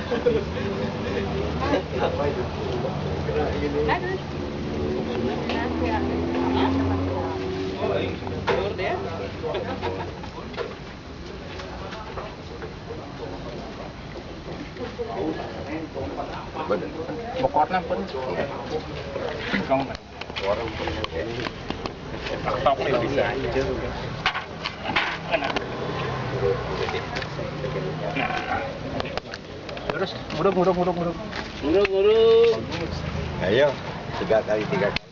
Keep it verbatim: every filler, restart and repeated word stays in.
Bener. Bokor na pun. Kong. Orang pun ini. Tok bisa. Terus nguruk, nguruk, nguruk, nguruk. Nguruk, nguruk. Ayo, tiga kali, tiga kali.